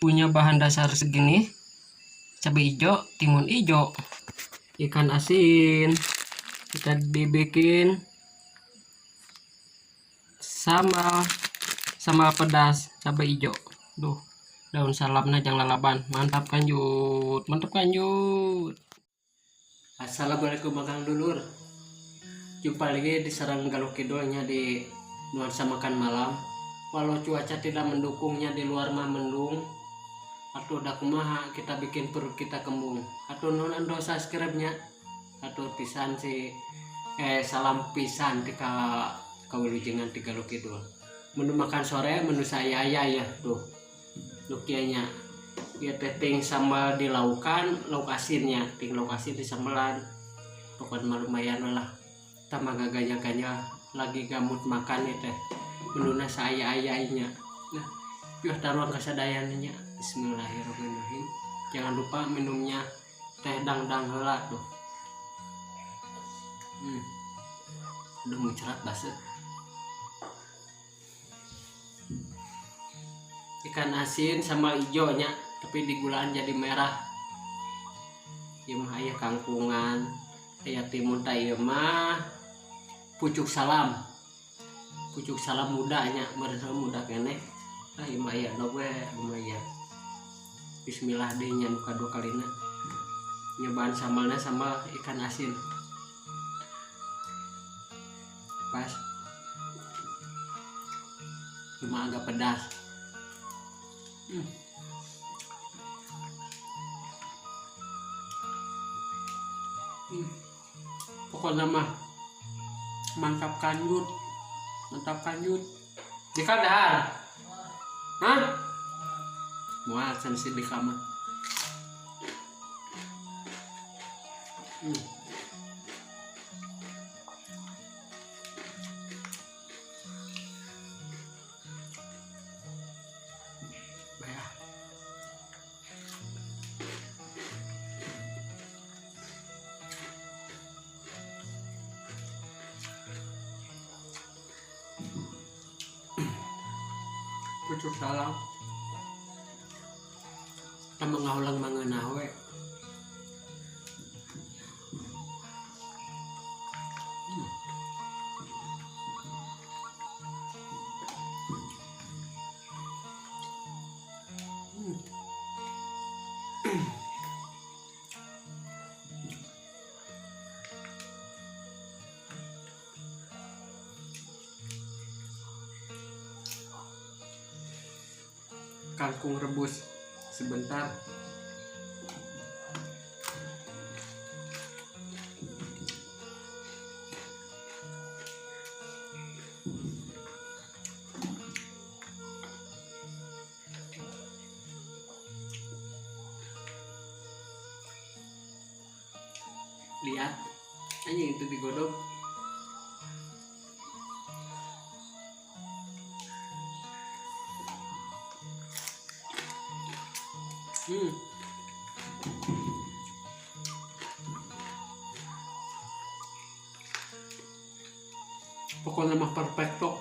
Punya bahan dasar segini, cabai hijau, timun hijau, ikan asin. Kita dibikin sambal, sambal pedas cabai hijau. Duh, daun salamnya jangan lalaban. Mantap kanjut, mantap kanjut. Assalamualaikum Akang Dulur. Jumpa lagi di Sarang Galuh Kidulnya di nuansa makan malam. Walau cuaca tidak mendukungnya, di luar mah mendung. Atau udah kumaha kita bikin perut kita kembung. Atau non ando subscribe-nya. Atau pisan si salam pisan tika kawilujengan ti Galuh Kidul. Menu makan sore menu saya ya tuh. Lukianya ya teh ting sambal di laukan, lauk asinnya, ting lauk asin di sambelan. Pokoknya mah lumayan lah. Tambah gaganya-ganya lagi gamut makan ya teh. Menuna saya-ayahnya. Nah, yuk taruhan kasadayannya. Bismillahirrahmanirrahim. Jangan lupa minumnya teh dangdang heula tuh. Udah muncrat basah. Ikan asin sama hijaunya, tapi digulaan jadi merah. Ieu mah aya kangkungan, aya timun tah ieu mah pucuk salam. Pucuk salam mudanya, meureun muda keneh. Ah ieu mah aya endog we lumayan. Bismillah deh nya nu kadua kalina. Nyobaan sambalna sambal ikan asin. Pas. Cuma agak pedas. Pokoknya mah mantap kanjut, mantap kanjut. Dika dahar? Hah? Mual can si Dika mah. Bayah. Pucuk salam. Tambah ngaulang mangeunah we. Kangkung rebus sebentar. Lihat, anjing itu digodok. Pokoknya mah perfecto.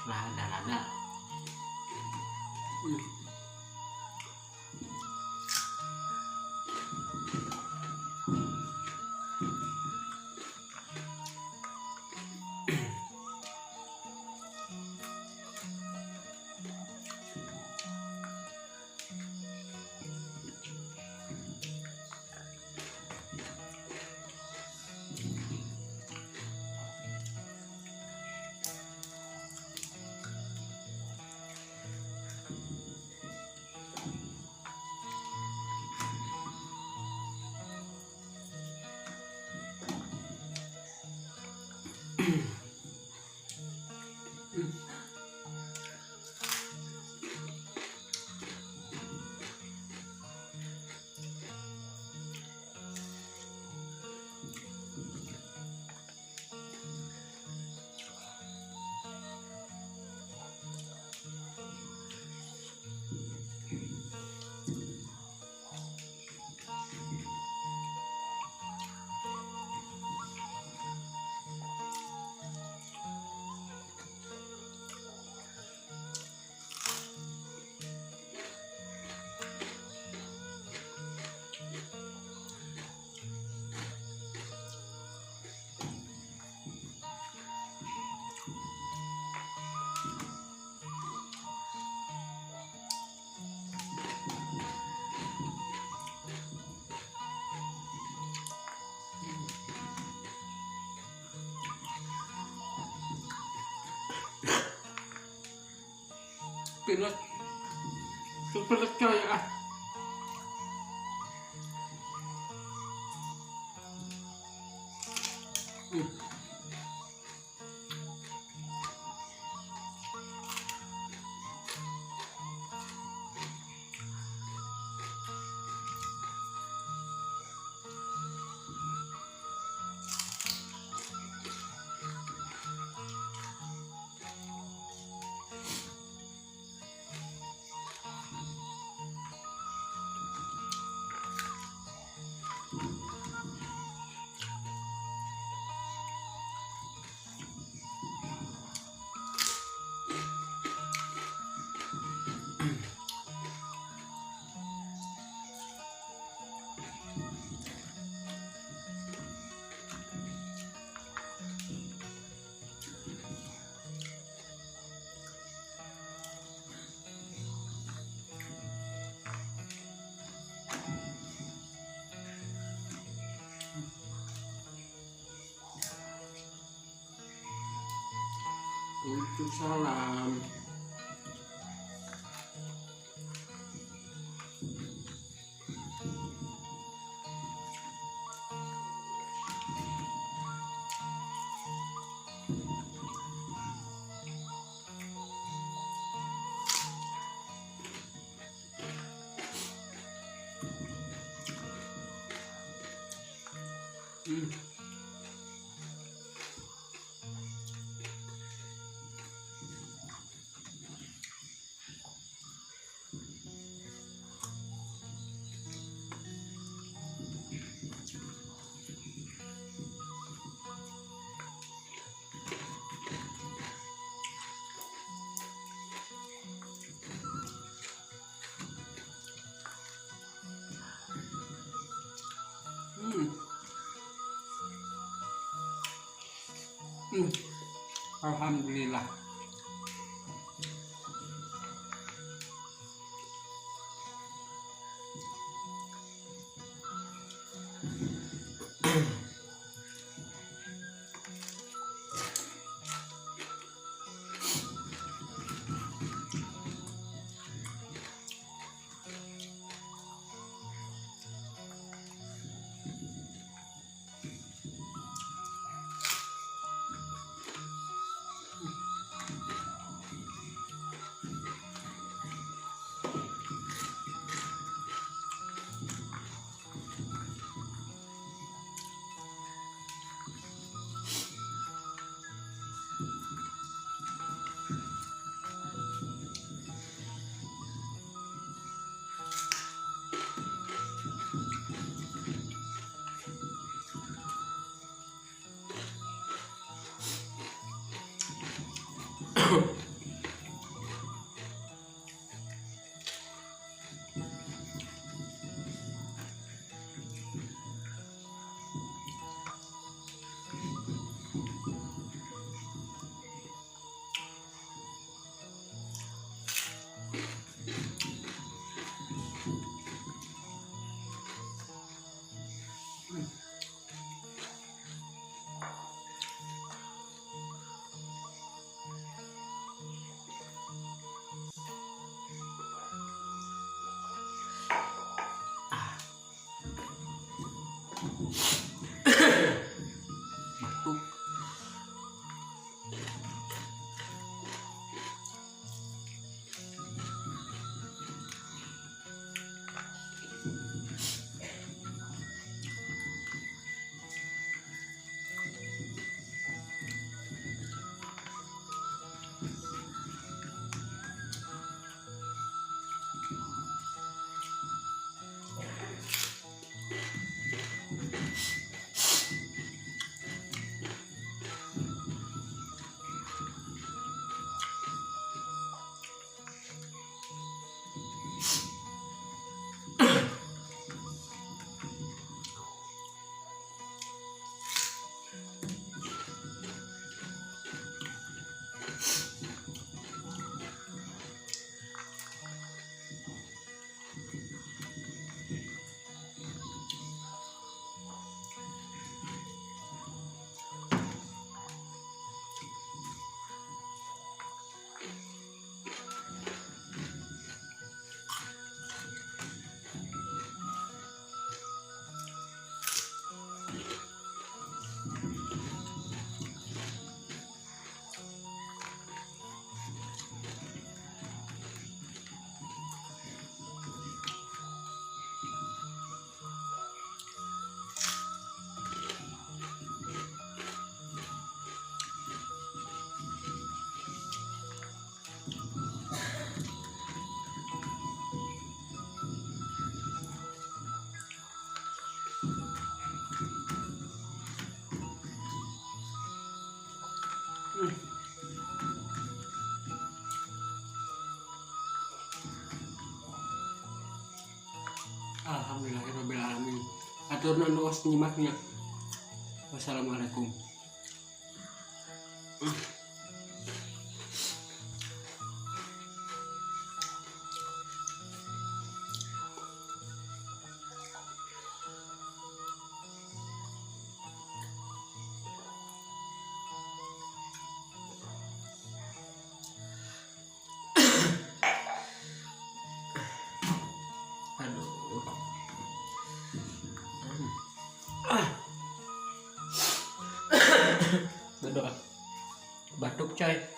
Lada-lada. Pilek. Pilek coy ah. Pucuk salam. Alhamdulillah. Batuk. Alhamdulillahirabbil alamin. Hatur nuhun tos nyimaknya. Wassalamualaikum. Aduh. Ah. Berdoa. Batuk, coy.